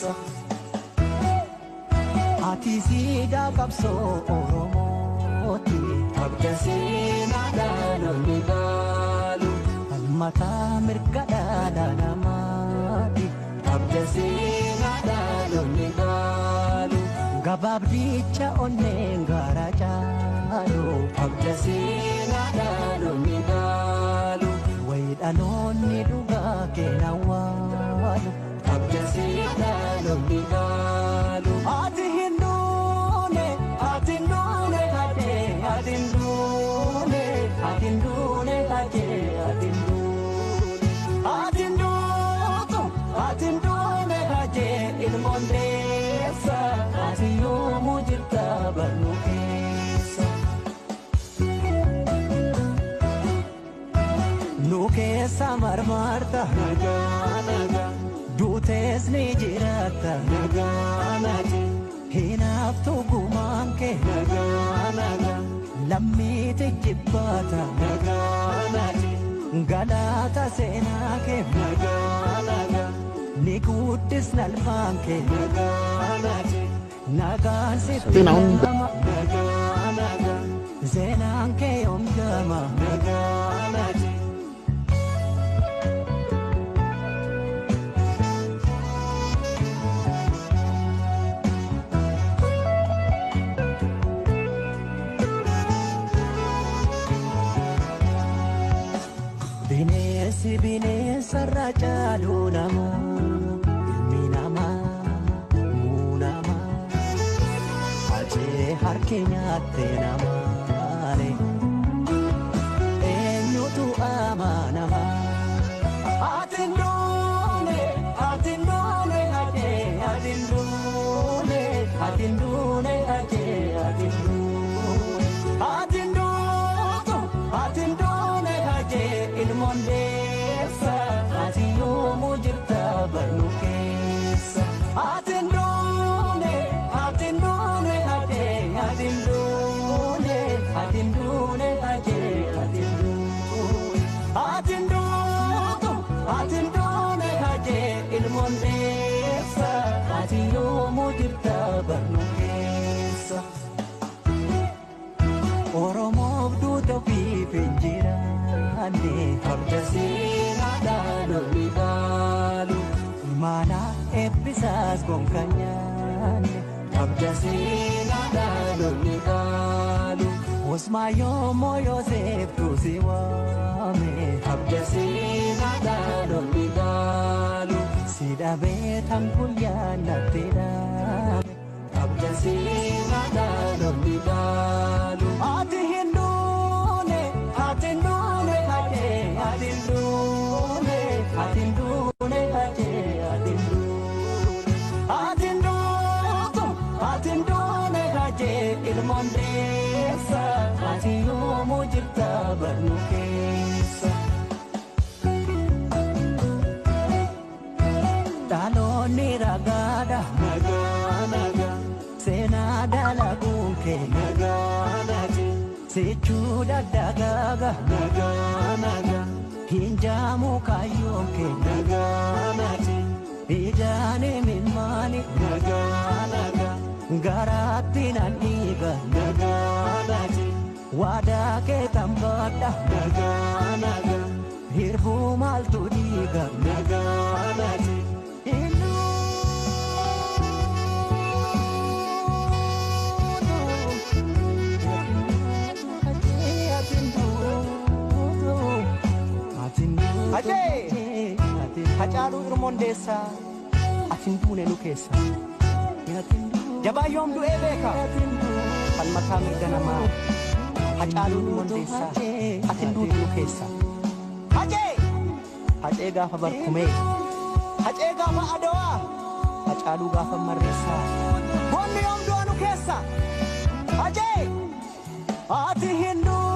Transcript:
keessa. Ati siidaa qabsoo Oromooti. Abda seenaa dhaloonni dhaalu. Falmataa mirga dhala namaati. Abda seenaa dhaloonni dhaalu. Gabaabdicha onneen gaara caalu. Abda seenaa dhaloonni dhaalu. Wayi dhaloonni dhugaa kennan waalu. Abda seenaa dhaloonni dhaalu. Ati hin duune, ati hin duune hajee, ati hin duune, ati hin duune hajee, ati hin duune. Ati hin duutu, ati hin duune hajee, ilmoon deessa, ati yoomuu jirta barnuu keessa. Nu keessa marmarta, nagaa nagaa. Duutees ni jiraatta, nagaa nagaa. Hinaaftu gumaan kee, nagaa nagaa. Lammiiti jibbaata, nagaa nagaa. Galaata seenaa kee, nagaa nagaa. Ni guddisna alfaan kee, nagaa nagaa. Nagaan sitti nama, nagaa nagaa. Seenaan kee yoom gama, nagaa nagaa. Bineensi bineensarra caalu nama, ilmi namaa muunama. Ajee harki nyaatte namaale, eenyutu amanama? Ati hin duune, ati hin duune ajee, ati hin duune, ati hin duune ajee, ati hin duune. Ati hin duutu, ati hin duune hajee, ilmoon deessa, ati yoomuu jirta barnuu keessa. Ati hin duune, ati hin duune hajee, ati hin duune, ati hin duune hajee, ati hin duune. Ati hin duutu, ati hin duune hajee, ilmoon deessa, ati yoomuu jirta barnuu keessa. Oromoof duuta ofiif hin jiraanne. Abda seenaa dhaloonni dhaalu. Imaana eebbisaas gonka nyaanne. Abda seenaa dhaloonni dhaalu. Osmaayoo Mooyoseef tuusi waame. Abda seenaa dhaloonni dhaalu. Si dhabee tan guyyaa natti dhaame. Abda seenaa dhaloonni dhaalu. Ati hin duune, ati hin duune hajee, ati hin duune, ati hin duune hajee, ati hin duune. Ati hin duutu, ati hin duune hajee, ilmoon deessa, ati yoomuu jirta barnuu keessa. Dhaloonni ragaadha, nagaa nagaa. Seenaa dalaguun kee, nagaa nagaa. Sichuu daddagaaga, nagaa nagaa. Hinjaamu kaayyoon kee, nagaa nagaa. Ijaan imimmaani, nagaa nagaa. Garaatti nan dhiiga, nagaa nagaa. Waadaa kee tambadha, nagaa nagaa. Hirbuu maaltu dhiiga, nagaa nagaa. Hajee! Hacaaluu Irmoon deessaa, ati hin duune nu keessa. Jabaa yoom du'ee beeka, falmataa mirga namaa. Hacaaluu Irmoon deessaa, ati hin duutu nu keessa. Hajee! Hacee gaafa barkumee, Hacee gaafa adawaa, Hacaaluu gaafa marreessaa. Goonni yoom du'a nu keessa. Hajee! Ati hin duune.